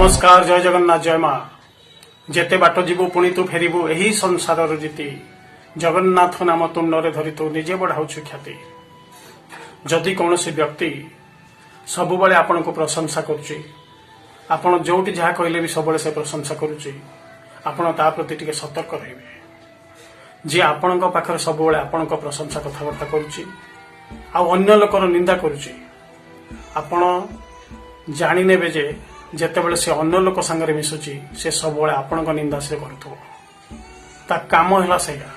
ନମସ୍କାର, ଜୟ ଜଗନ୍ନାଥ, ଜୟ ମା। ଯେତେ ବାଟ ଯିବୁ, ପୁଣି ତୁ ଫେରିବୁ ଏହି ସଂସାରରୁ ଜିତି। ଜଗନ୍ନାଥ ନାମ ତୁଣ୍ଡରେ ଧରି ତୁ ନିଜେ ବଢାଉଛୁ ଖ୍ୟାତି। ଯଦି କୌଣସି ବ୍ୟକ୍ତି ସବୁବେଳେ ଆପଣଙ୍କୁ ପ୍ରଶଂସା କରୁଛି, ଆପଣ ଯୋଉଠି ଯାହା କହିଲେ ବି ସବୁବେଳେ ସେ ପ୍ରଶଂସା କରୁଛି, ଆପଣ ତା ପ୍ରତି ଟିକେ ସତର୍କ ରହିବେ। ଯିଏ ଆପଣଙ୍କ ପାଖରେ ସବୁବେଳେ ଆପଣଙ୍କ ପ୍ରଶଂସା କଥାବାର୍ତ୍ତା କରୁଛି ଆଉ ଅନ୍ୟ ଲୋକର ନିନ୍ଦା କରୁଛି, ଆପଣ ଜାଣିନେବେ ଯେ ଯେତେବେଳେ ସେ ଅନ୍ୟ ଲୋକ ସାଙ୍ଗରେ ମିଶୁଛି, ସେ ସବୁବେଳେ ଆପଣଙ୍କ ନିନ୍ଦା ସେ କରୁଥିବ। ତା କାମ ହେଲା ସେଇଆ।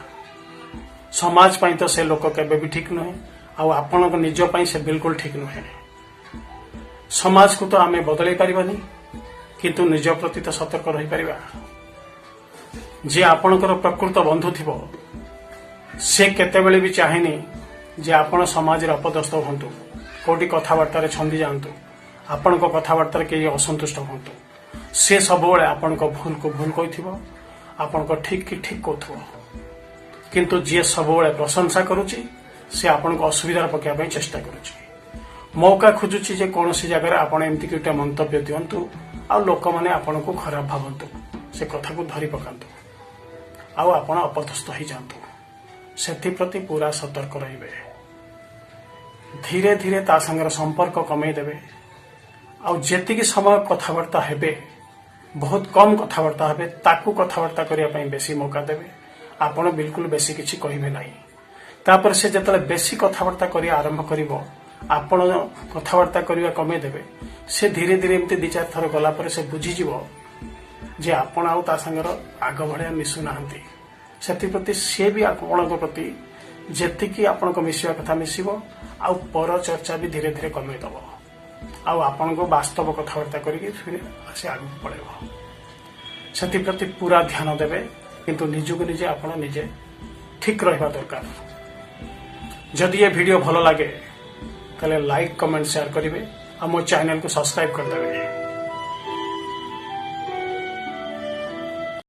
ସମାଜ ପାଇଁ ତ ସେ ଲୋକ କେବେ ବି ଠିକ ନୁହେଁ ଆଉ ଆପଣଙ୍କ ନିଜ ପାଇଁ ସେ ବିଲକୁଲ ଠିକ ନୁହେଁ। ସମାଜକୁ ତ ଆମେ ବଦଳେଇ ପାରିବାନି, କିନ୍ତୁ ନିଜ ପ୍ରତି ତ ସତର୍କ ରହିପାରିବା। ଯିଏ ଆପଣଙ୍କର ପ୍ରକୃତ ବନ୍ଧୁ ଥିବ, ସେ କେତେବେଳେ ବି ଚାହେଁନି ଯେ ଆପଣ ସମାଜରେ ଅପଦସ୍ଥ ହୁଅନ୍ତୁ, କୋଉଠି କଥାବାର୍ତ୍ତାରେ ଛନ୍ଦି ଯାଆନ୍ତୁ, ଆପଣଙ୍କ କଥାବାର୍ତ୍ତାରେ କେହି ଅସନ୍ତୁଷ୍ଟ ହୁଅନ୍ତୁ। ସେ ସବୁବେଳେ ଆପଣଙ୍କ ଭୁଲକୁ ଭୁଲ କହିଥିବ, ଆପଣଙ୍କ ଠିକ କି ଠିକ କହୁଥିବ। କିନ୍ତୁ ଯିଏ ସବୁବେଳେ ପ୍ରଶଂସା କରୁଛି, ସେ ଆପଣଙ୍କୁ ଅସୁବିଧାରେ ପକାଇବା ପାଇଁ ଚେଷ୍ଟା କରୁଛି, ମୌକା ଖୋଜୁଛି ଯେ କୌଣସି ଜାଗାରେ ଆପଣ ଏମିତି ଗୋଟେ ମନ୍ତବ୍ୟ ଦିଅନ୍ତୁ ଆଉ ଲୋକମାନେ ଆପଣଙ୍କୁ ଖରାପ ଭାବନ୍ତୁ, ସେ କଥାକୁ ଧରି ପକାନ୍ତୁ ଆଉ ଆପଣ ଅପଦସ୍ଥ ହେଇଯାଆନ୍ତୁ। ସେଥିପ୍ରତି ପୁରା ସତର୍କ ରହିବେ। ଧୀରେ ଧୀରେ ତା ସାଙ୍ଗରେ ସମ୍ପର୍କ କମେଇ ଦେବେ ଆଉ ଯେତିକି ସମୟ କଥାବାର୍ତ୍ତା ହେବେ, ବହୁତ କମ୍ କଥାବାର୍ତ୍ତା ହେବେ। ତାକୁ କଥାବାର୍ତ୍ତା କରିବା ପାଇଁ ବେଶୀ ମୌକା ଦେବେ। ଆପଣ ବିଲକୁଲ ବେଶୀ କିଛି କହିବେ ନାହିଁ। ତାପରେ ସେ ଯେତେବେଳେ ବେଶୀ କଥାବାର୍ତ୍ତା କରିବା ଆରମ୍ଭ କରିବ, ଆପଣ କଥାବାର୍ତ୍ତା କରିବା କମେଇ ଦେବେ। ସେ ଧୀରେ ଧୀରେ ଏମିତି ଦି ଚାରି ଥର ଗଲା ପରେ ସେ ବୁଝିଯିବ ଯେ ଆପଣ ଆଉ ତା ସାଙ୍ଗର ଆଗ ଭଳିଆ ମିଶୁନାହାନ୍ତି। ସେଥିପ୍ରତି ସିଏ ବି ଆପଣଙ୍କ ପ୍ରତି ଯେତିକି ଆପଣଙ୍କ ମିଶିବା କଥା ମିଶିବ ଆଉ ପର ଚର୍ଚ୍ଚା ବି ଧୀରେ ଧୀରେ କମେଇ ଦବ ଆଉ ଆପଣଙ୍କୁ ବାସ୍ତବ କଥାବାର୍ତ୍ତା କରିକି ଫିର ସେ ଆଗକୁ ପଳେଇବ। ସେଥିପ୍ରତି ପୁରା ଧ୍ୟାନ ଦେବେ, କିନ୍ତୁ ନିଜକୁ ନିଜେ ଆପଣ ନିଜେ ଠିକ ରହିବା ଦରକାର। ଯଦି ଏ ଭିଡ଼ିଓ ଭଲ ଲାଗେ, ତାହେଲେ ଲାଇକ୍, କମେଣ୍ଟ, ସେୟାର କରିବେ ଆଉ ମୋ ଚ୍ୟାନେଲକୁ ସବସ୍କ୍ରାଇବ କରିଦେବେ।